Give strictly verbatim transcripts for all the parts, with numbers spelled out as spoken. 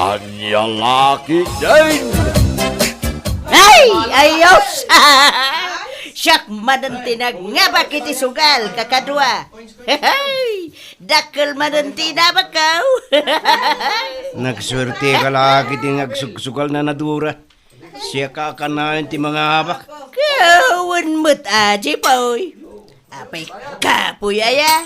Ania la ketdin? Ay, ayos! Siak manen ti nangngabak iti sugal, kakadua. Dakkel manen ti inabakko. Nagsuerteka la ketdi nga agsugsugal, Nanadora. Siak a kanayon ti mangabak. Kawen met a, Jipoy. Apay, kapoy aya.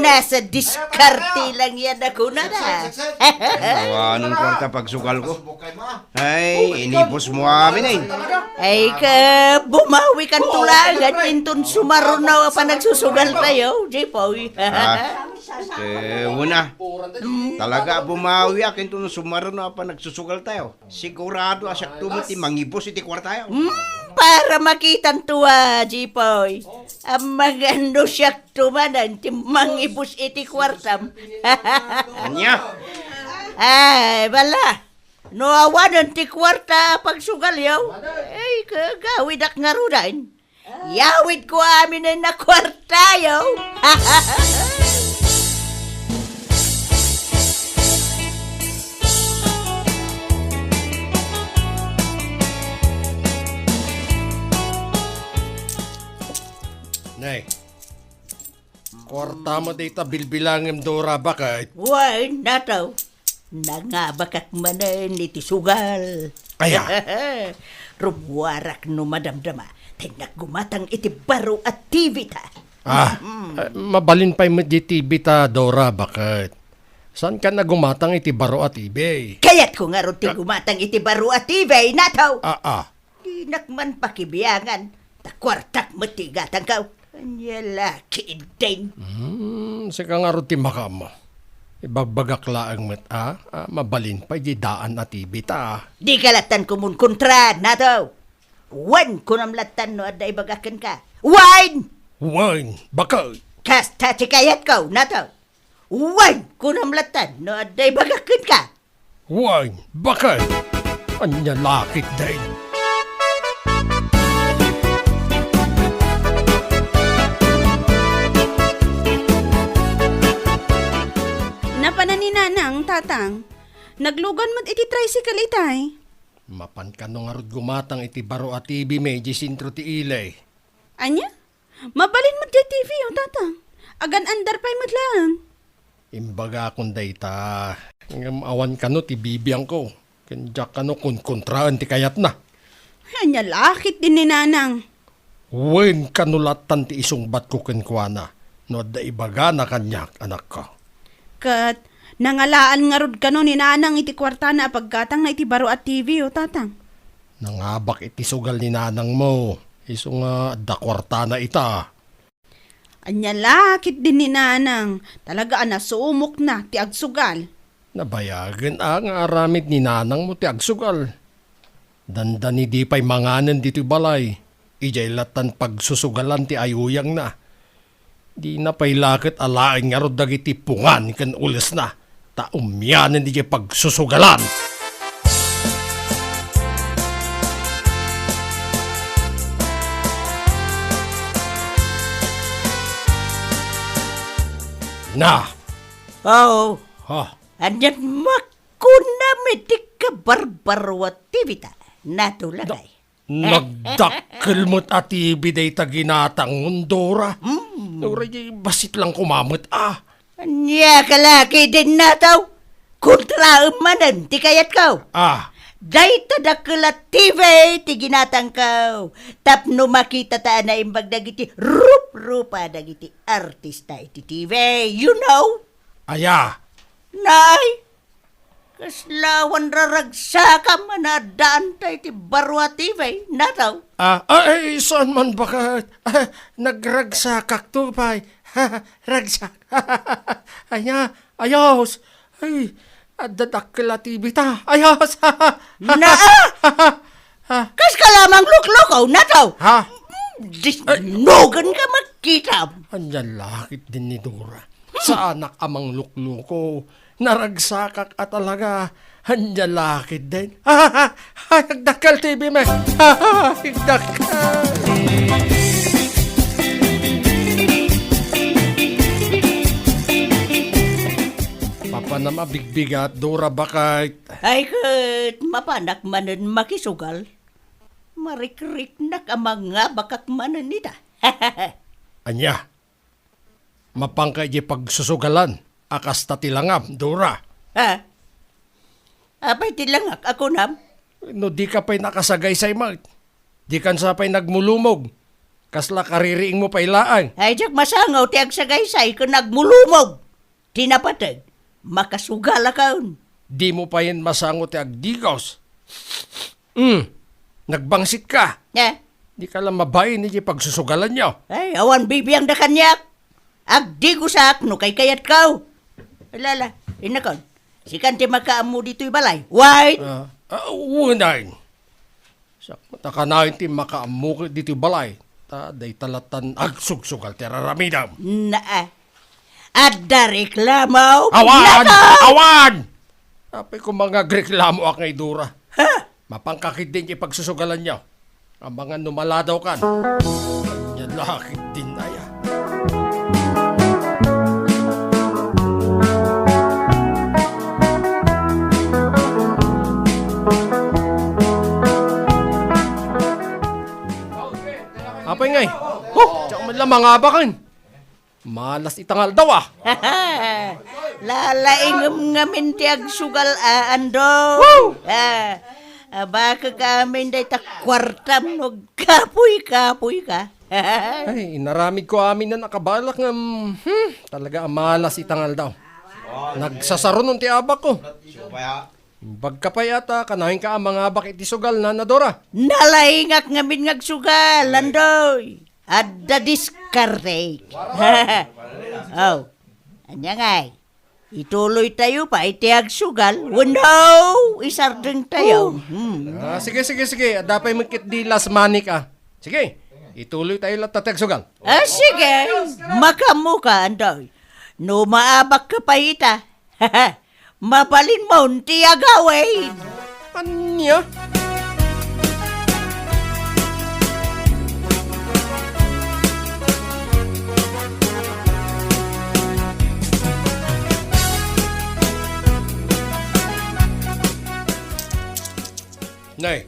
Nasa diskarte lang yan a kunada. Awanen kuarta pagsugalko. Ay, inipusmo amin, eh. Ay, ka, bumawikanto laeng inton sumaruno a panagsusugaltayo, Jipoy. Ah, eh, una. Talaga, bumawiak inton sumaruno a panagsusugaltayo. Sigurado a siakto met ti mangibus iti kuartayo. Hmm, para makitanto a, Jipoy. Amangan no siakto manen ti mangibus iti kuartam. Ania? Ay, bala. No awanen ti kuarta a pagsugalyo, ay, kagawidak ngaruden. Yawidko amin a kuartayo. Nay, kuarta met dayta bilbilangem, Dora, baket. Wen, Nataw. Nangabakak manen iti sugal. Aya. Rummuarak no madamdama, ta innak gumatang iti baro a T V ta. Ah, eh, mabalin pay met di T V ta, Dora, baket? Saanka a gumatang iti baro a T V? Kayatko ngarud ti Ka- gumatang iti baro a T V, Nataw. Ah, ah. Dinak man pakibiangan, ta kuartak met ti igatangko. Ania la ketdin? Hmm, sika ngarud ti makaammo. Ibagbagak laeng met a, a, mabalin pay di daan a T V ta. Dika lattan kumunkontra, Nataw. Wen, kunam lattan no adda ibagak kenka. Wen! Wen, baket. Kasta ti kayatko, Nataw. Wen, kunam lattan no adda ibagak kenka. Wen, baket. Ania la ketdin? Napanan ni Nanang, Tatang. Naglugan met iti tricycle itay. Mapan kano ngarud gumatang iti baro a T V mi idiay sentro ti ili. Ania? Mabalin met diay T V, o, Tatang. Agan-andar pay met laeng. Imbagakon dayta, ngem awan kano ti bibiangko, ken diak kano kunkontraen ti kayatna. Ania la ketdin ni Nanang? Wen, kano lattan ti isungbatko kenkuana no adda ibagana kaniak, anakko. Ket nangalaan ngarud kano ni Nanang iti kuartana a paggatangna iti baro a T V, o, Tatang? Nangabak iti sugal ni nanangmo, isu nga adda kuartana ita. Ania la ketdin ni Nanang, talaga a nasumokna ti agsugal. Nabayagen a nga aramid ni nanangmo ti agsugal. Dandani di pay manganen ditoy balay, idiay lattan pagsusugalan ti ayuyangna. Dina pay la ket alaen ngarud dagiti pungan ken ulesna, ta umianen idiay pagsusugalan. Na. Aw. Ha? Ania met kunam iti kabarbaro a T V ta, Nataw, lakay? Nagdakkel met a T V dayta ginatangmo, Dora. Mm. Dora, di bassit lang kumamet, ah. Ania ka la ketdin, Nataw? Kontraem manen ti kayatko. Ah. Dayta dakkel a T V ti ginatangko. Tapno makita ta a naimbag dagiti rup-rupa dagiti artista iti T V. You know? Aya? Nay, kasla awan raragsakam a naaddaanta iti baro a T V, Nataw? Ah, ah, ay, saan man baket? Ah, nagragsakakto pay. Ragsak. Ania, ayos. Ay, adda dakkel a T V ta. Ayos. Na, ah! Ah. Kaska la mangluklukaw, Nataw? Ha? Ay. Disnugan ka makita. Ania la ketdin ni Dora. Saanak a manglukluko. Naragsakak a talaga. Ania la ketdin. Ay, agdakkel T V met. Ay, agdakkel. Mapan Namabigbigat, Dora, baket. Ay, ket mapanak manen makisugal. Marikriknak a mangabakak manen ita. Ania? Mapanka idiay pagsusugalan a kasta ti langam, Dora. Ha? Apay ti langak a kunam? No dika pay nakasagaysay met, dikan sa pay nagmulumog. Kasla kaririingmo pay laeng. Ay, diak masango ti agsagaysay ken nagmulumog. Ti napateg, makasugalakan. Dimo payen masango ti agdigos. Hmm, nagbangsitka. Eh? Dika la mabain iti pagsusugalanyo. Ay, awan bibiangda kaniak. Agdigosak no kaykayatko. Lala, inakon. Sikan ti makaammo ditoy balay. Wait! Ah, ah, unayen. Sakbay ta kanayon ti makaammo ditoy balay. Ta dayta lattan agsugsugal ti raramidem. Naa. Adda reklamo? Awan! Nako! Awan! Apay ko mangagreklamoak ngay, Dora. Ha? Mapanka ketdin ti pagsusugalanyo. Amangan no maladawkan. Ania la ketdin aya. Apay ngay? Oh, diak met la mangabaken. Malas ita nga aldaw, ah. Lalaingem ngamin ti agsugal, a, Ando. Woo! Ah, abakek amin dayta kuartam no agkapuy-kapuyka. Ay, inaramidko amin a nakabalak ngem, hmm, talaga a malas ita nga aldaw. Nagsasarunon ti abakko. Imbagka pay a ta kanayon ka a mangabak iti sugal, Nana Dora. Nalaingak ngamin nga agsugal, Andoy. Adda diskartek. Oh. Ania ngay? Ituloytayo pay ti agsugal wenno isardengtayo? Hmm. Ah, sige, sige, sige. Adda pay met ketdi last money ka. Sige. Ituloytayo latta ti agsugal. Ah, sige. Makaammoka, Andoy. No maabakka pay ita, mabalinmon ti agawid. Ania? Nay,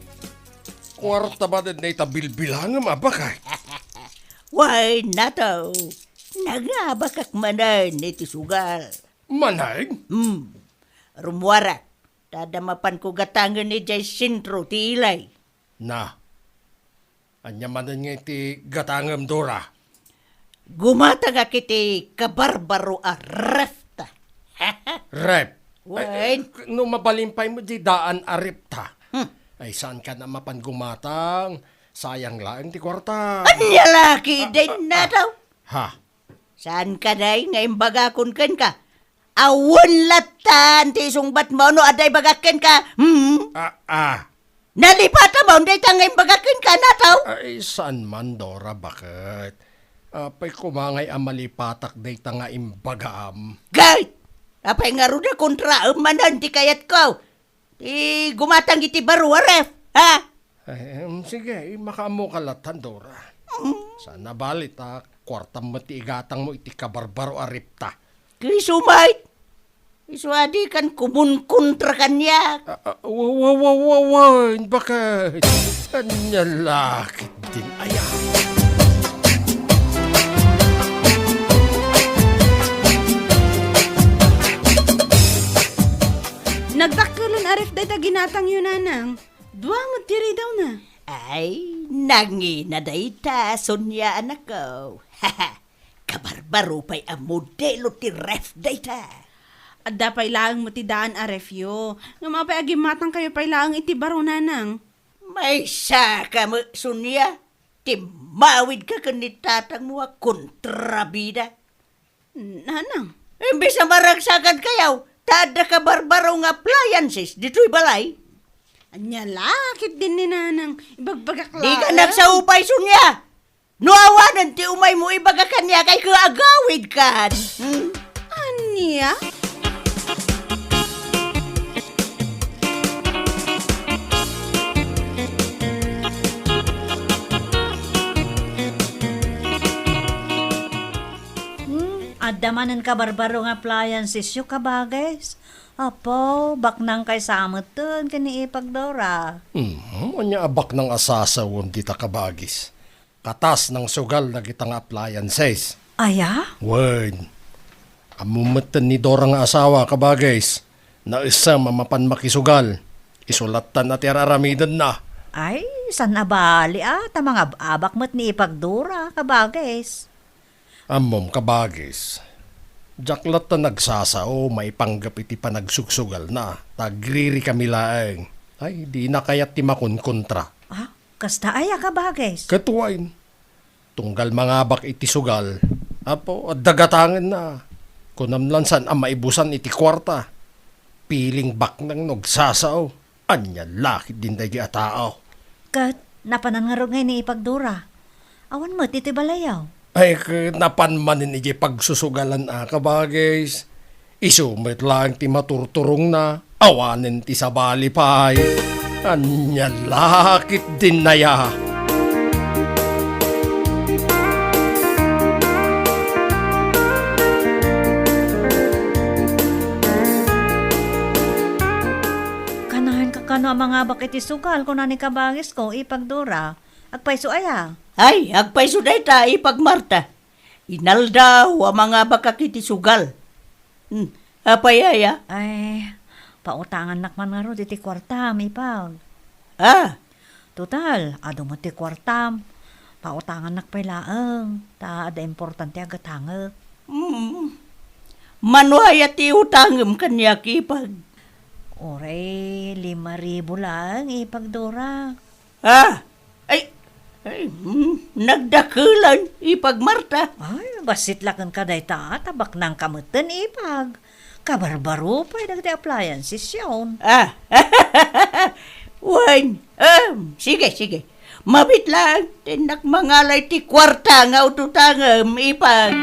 kuarta manen dayta bilbilangem a baket? Wen, Nato. Nangabakak manen iti sugal. Manen? Hmm. Rummuarak. Ta adda mapanko gatangen idiay sentro ti ilay. Na. Ania manen nga iti gatangem, Dora? Gumatangak iti kabarbaro a refta. Ref? Wen. Ay, no mabalin pay met diay daan a refta. Hmm. Ay, saankan a mapan gumatang? Sayang laeng ti kuarta. Ania la ketdin, Nato? Ha? Saanka, Nay, nga imbagakon kenka? Awan latta ti isungbatmo no adda ibagak kenka. Hmm? Ah, ah. Nalipatamon dayta nga imbagak kenka, Nato? Ay, saan man, Dora, baket? Apay koma ngay a malipatak dayta nga imbagam? Gayt! Apay ngarud a kontraem manen ti kayatko? Ti gumatang iti baro a ref, ha? Eh, em, sige, makaammoka latta, Dora. Mm. Saan a bali ta kuartam met ti igatangmo iti kabarbaro a refta. Isu met. Isu a dikan kumunkontra kaniak. Ah, ah, wa, wa, wa, wa, wa, baket? Ania la ketdin aya? Nagdakkelen a ref dayta ginatangyo, Nanang. Dua met ti ridawna. Ay, nangina dayta, Sonia, anakko. Kabarbaro pay a modelo ti ref dayta. Adda pay laeng met ti daan a refyo. Ngem apay a gimmatangkayo pay laeng iti baro, Nanang? Maysaka met, Sonia. Timmawidka ken ni tatangmo a kontrabida. Nanang. Imbes a maragsakankayo, ta adda kabarbaro nga appliances ditoy balay. Ania la ketdin ni Nanang? Ibagbagak laeng. Dika nagsaupay, Sonia! No awanen ti umaymo, ibaga kaniak a agawidkan. Hmm? Ania? Hmm, adda manen kabarbaro nga appliancesyo, kabages. Apo, baknang kaysa metten ken ni Ipag Dora. Hmm, ania a baknang a sasawen dita, kabagis? Katas nang sugal dagita nga appliances. Aya? Wen. Ammom metten ni Dora nga asawa, kabagis. Naisem a mapan makisugal. Isu lattan a ti ar-aramidenna. Ay, saan a bali a, ta mangab-abak met ni Ipag Dora, kabagis. Ammom, kabagis. Diak latta nagsasao maipanggep iti panagsugsugalna, ta agririkami laeng. Ay, dina kayat ti makonkontra. Ah, kasta aya, kabagis? Ket wen, tunggal mangabak iti sugal, Apo, adda gatangenna. Kunam lan saan a maibusan iti kuarta. Piling baknang no agsasao. Ania la ketdin daydi a tao? Ket napanan ngarud ngay ni Ipag Dora? Awan met iti balayyo. Ay, ket napan manen idiay pagsusugalan a, kabagis. Isu met laeng ti maturturongna, awanen ti sabali pay. Ania la ketdin aya? Kanayon ka kano a mangabak iti sugal, kuna ni kabagisko, Ipag Dora. Agpayso aya? Ay, agpayso dayta, Ipag Marta. Inaldaw a mangabakak iti sugal. Hmm, apay aya? Ay, pautangannak man ngarud iti kuartam, Ipag. Ah, Total, adu met ti kuartam. Pautangannak pay laeng, ta adda importante a gatangek. Mm. Mano aya ti utangem kaniak, Ipag? Uray, lima ribu laeng, Ipag Dora. Ah, ay, ay, mm, nagdakelan, Ipag Marta. Ay, bassit la kenka dayta, ta baknang ka metten, Ipag. Kabarbaro pay dagiti appliances-yo. Ah. Wen. Em, sige, sige. Mabit lang, tennak mangalay ti kuarta nga ututangem, Ipag.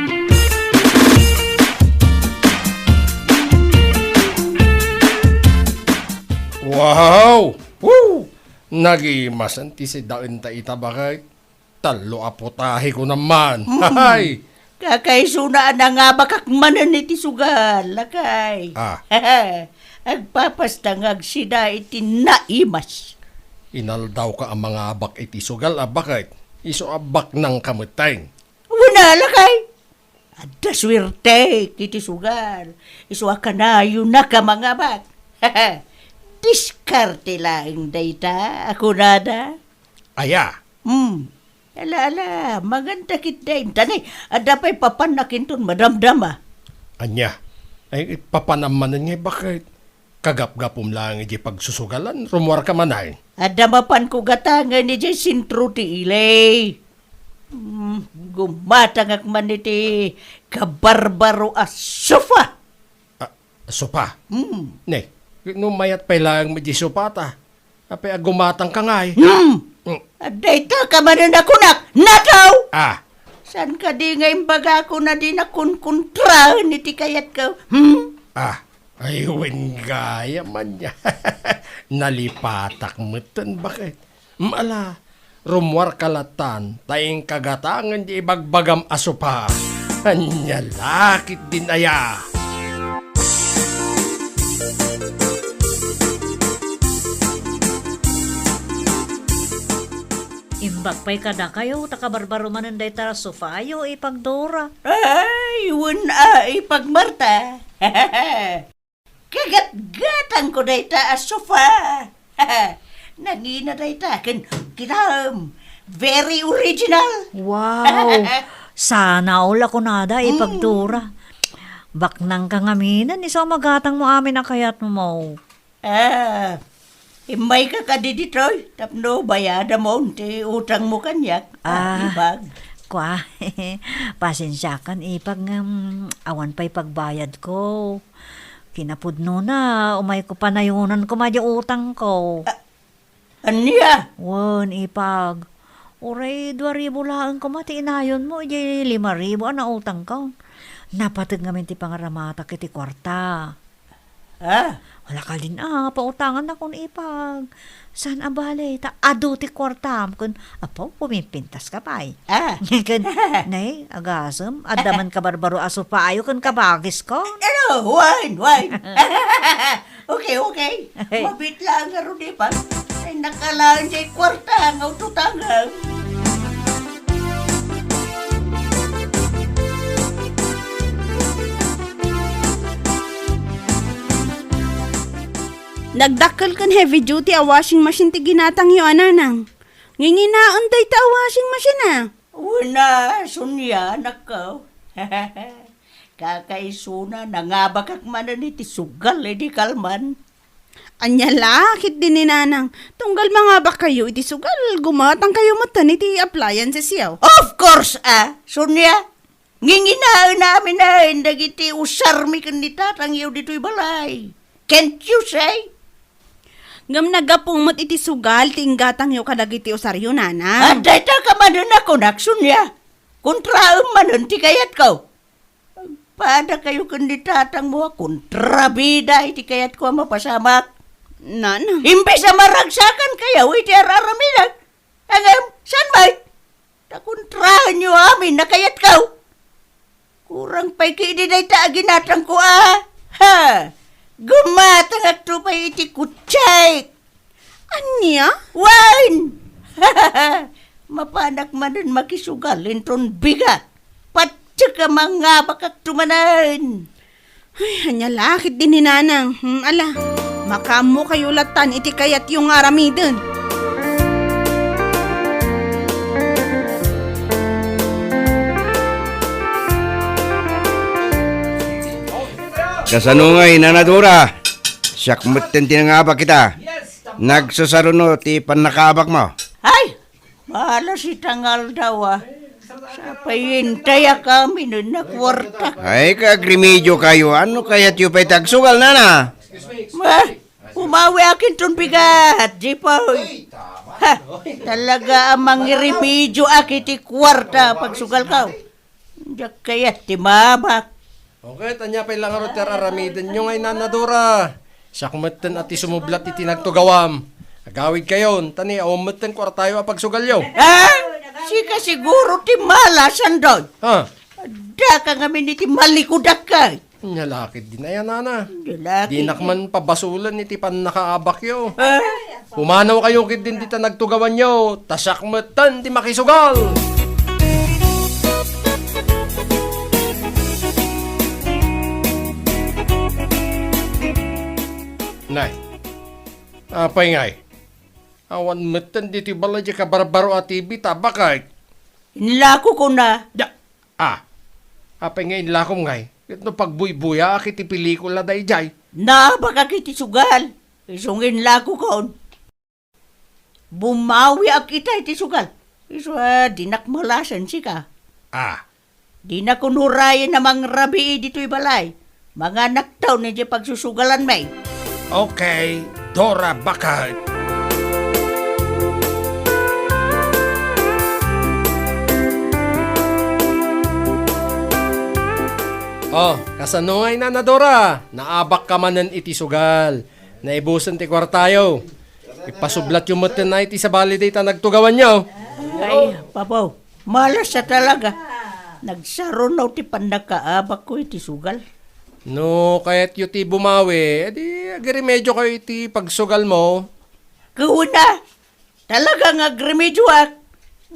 Wow! Woo! Nagimasen ti sidaenta ita, baket. Tallo a putahe ko naman. Mm. Hay! Kakaisuna a nangabakak manen iti sugal, lakay. Ah. Agpapasta nga agsida iti naimas. Inaldawka a mangabak iti sugal a baket, isu a baknang ka metten. Wen a, lakay. Adda suerte iti sugal. Isu a kanayonnak a mangabak. Diskarte laeng dayta, a kunada. Aya? Hmm. Ala, ala, maganda ketdin. Tani, adda pay papannak inton madamdama. Ania? Ay, papanam manen ngay baket. Kagapgapum laeng idiay pagsusugalan, rummuarka manen. Adda mapanko gatangen idiay sentro ti ili. Hmm, gumatangak man iti kabarbaro a sofa. Ah, sofa? Hmm. Ne, no mayat pay laeng met diay sopata. Apay a gumatangka ngay? Hmm. Hmm. Dayta ka manen a kunak, nataw! Ah. Saan kadi nga imbagakon a di nakunkontraen iti kayatko? Hmm? Ah, ay, wen gayam ania. Nalipatak metten, baket. Mm, ala, rummuarka lattan, ta inka gatangen ti ibagbagam a sofa. Ania la ketdin aya? Imbag pay kadakayo, ta kabarbaro manen dayta a sofayo, Ipag Dora. Ay, wen a, Ipag Marta. Kagatgatangko dayta a sofa. Nangina dayta ken kitam, very original. Wow! Sana all a kunada, Ipag Dora. Mm. Baknangka ngamin, isu a magatangmo amin a kayatmo. Ah, immayka kadi ditoy tapno bayadamon ti utangmo kaniak, ah, Ipag. Kua, pasensiakan, Ipag, ngem awan pay pagbayadko. Kinapudnona, umayko panayonan koma diay utangko. Ah, ania? Wen, Ipag. Uray dua ribu laeng koma ti inayonmo idiay lima ribu a nautangko. Napateg ngamin ti pangaramatak iti kuarta. Ah? Ala kalin a, pautangannakon ipag. Saan a bale, ta adu ti kuartam ken, apo, pumimpintas ka pay. Ah. Ken, nay, agasem, adda man kabarbaro a sopayo ken kabagisko. Ano? Wine, wine. Okay, okay. Mabit lang nga rudi pa. Ay, nakalaen jay kuarta nga ututangam. Nagdakkel ken heavy duty a washing machine ti ginatangyo a nanang. Nginginaen dayta a washing machine a. Wen a, Sonia, anakko. Kakaisuna, nangabakak manen iti sugal idi kalman. Ania la, ket di ni nanang, tunggal mangabakkayo iti sugal, gumatangkayo metten iti appliancesyo. Of course, a, Sonia. Nginginaen amin dagiti usarmi ken ni tatangyo ditoy balay. Can't you say? Ngem naggapu met iti sugal ti inggatangyo kadagiti usaryo, nanang. Adda ita ka manen a kunak, Sonia. Kontraem manen ti kayatko. Padakayo ken ni tatangmo a kontrabida iti kayatko a mapasamak. Nanang. Imbes a maragsakankayo iti ar-aramidak, ngem, saan met? Ta kontraenyo amin a kayatko. Kurang pay ketdi dayta a ginatangko a. Ha! Gumatangakto pay iti kutsek. Ania? Wen! Mapanak manen makisugal inton bigat. Patse ka mangabakakto manen. Ay, ania la ketdi ni nanang. Hmm, ala, makaammokayo latan iti kayatyo nga aramiden. Kasano ngay, Nana Dora? Siak metten ti nangabak ita. Nagsasaruno ti pannakaabakmo. Ay, Malas ita nga aldaw a. Sapay intay a kami no nakuartak. Ay, kagremediokayo. Ano kayatyo pay ti agsugal, nana? Ma, pumawiak inton bigat, Jipoy. Ha, talaga a mangremedioak iti kuarta pagsugalko. Diak kayat ti maabak. Okay, ania pay la ngarud ti ar-aramidenyo ngay, Nana Dora? Siak metten a ti sumublat iti nagtugawam. Agawidkayon, ta ni awan metten kuartayo a pagsugalyo. Ha? Sika siguro ti malas, Andoy. Ha? Daka ngamin iti malikudak kay. Ania la ketdin aya, nana. Ania la ketdin. Dinak man pabasolen iti pannakaabakyo. Ha? Pumanawkayo ketdin dita nagtugawanyo, ta siak metten ti makisugal. Nay, apay ngay? Awan metten ditoy balay diay kabarbaro a T V ta bakay. Inlakokon a. Da, ah, apay nga inlakom ngay? Ket no pagbuybuyaak iti pelikula daydiay. Naabakak iti sugal. Isu nga inlakokon. Bumawiak ita iti sugal. Isu a dinak malasen sika. Ah. Dinak unurayen a mangrabii ditoy balay. Manganakto idiay pagsusugalanmi. Okay, Dora Bakay. Oh, kasano ngay, Nana Dora? Naabak ka manen iti sugal. Naibusen ti kuartayo. Ipasublatyo metten a iti sabali dayta nagtugawanyo. Ay, Papaw, malas a talaga. Nagsaruno ti pannakaabakko iti sugal. No kayatyo ti bumawi, edi agremediokayo iti pagsugalmo. Kuna, talaga nga agremedioak.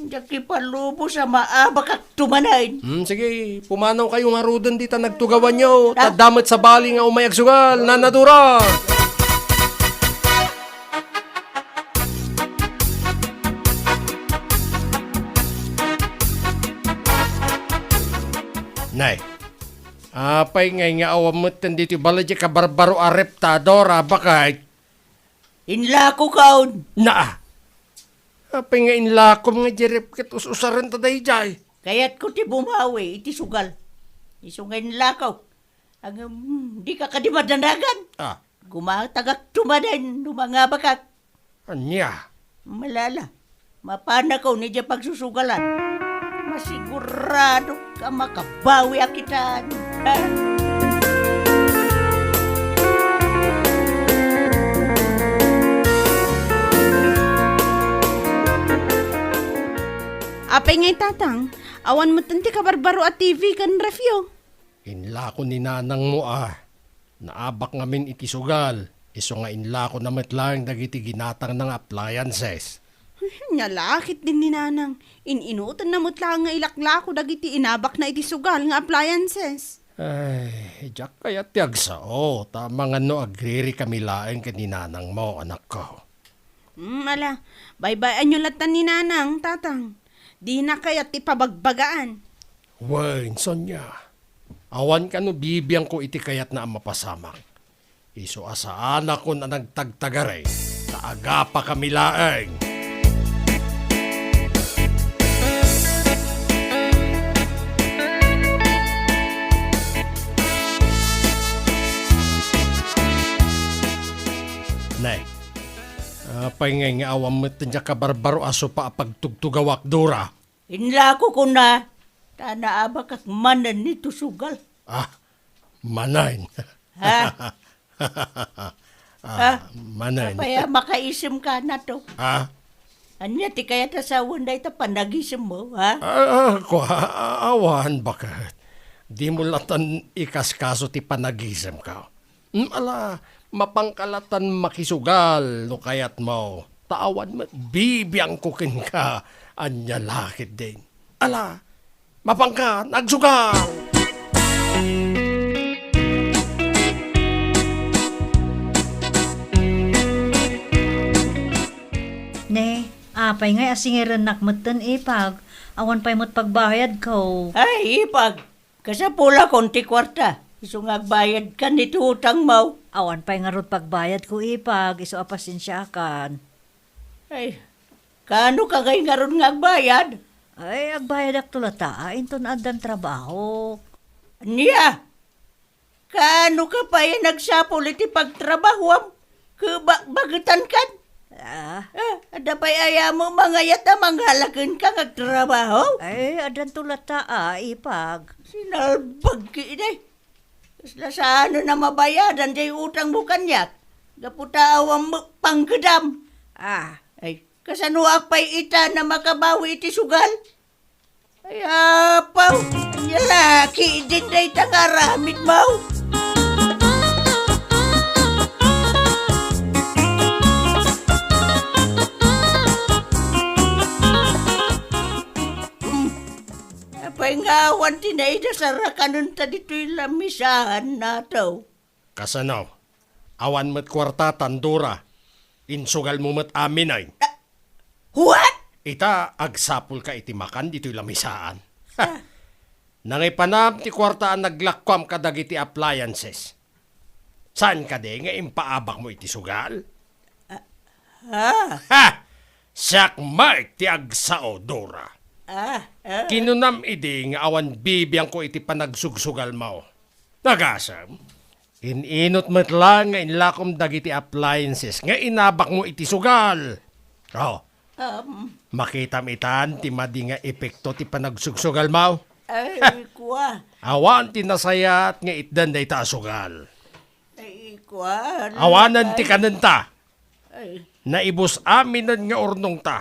Diak ipalubos a maabakakto manen. Hmm, sige, pumanawkayo ngaruden dita nagtugawanyo. Ta adda met sabali nga umay agsugal, Nana Dora. Nay, apay ngay nga awan metten ditoy balay diay kabarbaro a reptador a bakay? Inlakokon. Naa. Apay nga inlakom nga diay rep ket us-usaren ta daydiay? Kayatko ti bumawi iti sugal. Isu nga inlakok. Ngem, dika kadi madanagan. Ah. Gumatangakto manen no mangabakak. Ania? Malala. Mapanakon idiay pagsusugalan. Masiguradok a makabawiak itan. Apay ngay, Tatang? Awan metten ti kabarbaro a T V ken refyo. Inlako ni nanangmo a. Naabak ngamin iti sugal, isu nga inlakona met laeng dagiti ginatangna nga appliances. Ania la ketdin ni Nanang. In-inutenna met laeng nga ilaklako dagiti inabakna iti sugal nga appliances. Ay, diak kayat ti agsao, ta amangan no agririkami laeng ken ni nanangmo, anakko. Hmm, ala, baybay-anyo latta ni Nanang, Tatang. Dina kayat ti pabagbagaan. Wen, Sonia, awan kano bibiangko iti kayatna a mapasamak. Isu a saanakon a nagtagtagari, ta agapakami laeng. Ne, apay ngay nga awan met ti kabarbaro a sopa a pagtugtugawak, Dora? Inlakokon a, ta naabakak manen iti sugal. Ah, manen. Ha? Ah, Ha? Manen. Apay a makaisemka nato? Ha? Ania ti kayat a sawen dayta panagisemmo, ha? Ah, ah, kua, ah, awan, baket. Dimo latan ikaskaso ti panagisemko. Hmm, ala, mapanka latan makisugal no kayatmo. Ta awan met bibiangko kenka, ania la ketdin. Ala, mapanka, nagsugal! Ne, apay ngay a singirennak metten, Ipag? Awan pay met pagbayadko. Ay, Ipag, kasapulakon ti kuarta. Isu nga agbayadkan iti utangmo. Awan pay ngarud pagbayadko, Ipag, isu a pasensiakan. Ay, kaano ka ngay ngarud nga agbayad? Ay, agbayadakto latta, inton addan trabahok. Ania? Kaano ka pay a nagsapul iti pagtrabahoam? Ket bakbaketankan? Ah. Ah, adda pay ayam a mangayat a mangala kenka nga agtrabaho? Ay, addanto latta, Ipag. Sinalbag ketdi. Kasla saanen a mabayadan diay utangmo kaniak. Gapu ta awan met panggedam. Ah. Ay, kasanoak pay ita a makabawi iti sugal? Ay, apaw! Ania la ketdin dayta nga aramidmo? Hmm. Apay nga awan ti naidasarakanen ta ditoy lamisaan, Nataw? Kasano? Awan met kuartatan, Dora. Insugalmo met amin, ay. Ah, what? Ita, agsapulka iti makan ditoy lamisaan. Ah. Nangipanam ti kuarta a naglakkuam kadagiti appliances. Saan kadi nga impaabakmo iti sugal? Ah. Ha! Siak met ti agsao, Dora. Ah, ah. Kinunam idi nga awan bibiangko iti panagsugsugalmo. Nagasem, in-inut met la nga inlakom dagiti appliances nga inabakmo iti sugal. Oh. Um. Makitam itan ti madi nga epekto ti panagsugsugalmo. Ay, kua. Awan ti nasayaat nga itdan dayta a sugal. Ay, kua. Awanen ti kanenta. Ay. Naibus aminen nga urnongta.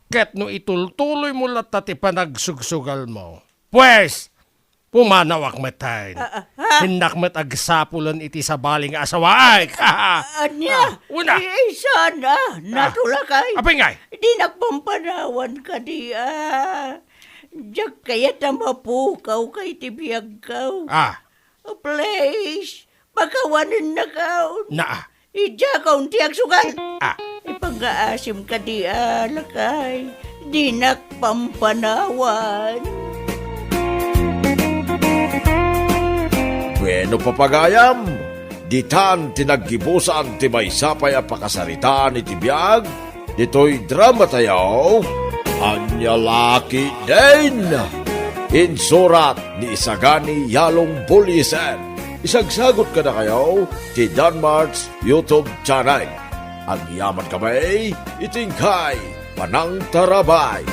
Ket no itultuloymo latta ti panagsugsugalmo, pues, pumanawak metten. Ah, ah, ah. Innak met agsapulen iti sabali nga asawaek. Ania? Ah, una. Ay, ay, saan a? Ah. Natulakay. Apay ngay? Dinak pampanawan kadi a. Diak kayat a mapukawka iti biagko. Ah. Please, pakawanennakon. Naa. Idiakon ti agsugal. Ah. Ipangngaasim kadi a, lakay. Dinak pampanawan. Bueno, papagayam, ditan ti naggibusan ti maysa pay a pakasaritaan iti biag ditoy dramatayo, Ania la ketdin? Insurat ni Isagani Yalong Buliesen. Isagsagut kadakayo ti Danmart's YouTube channel. Agyamankami iti inkay panangtarabay.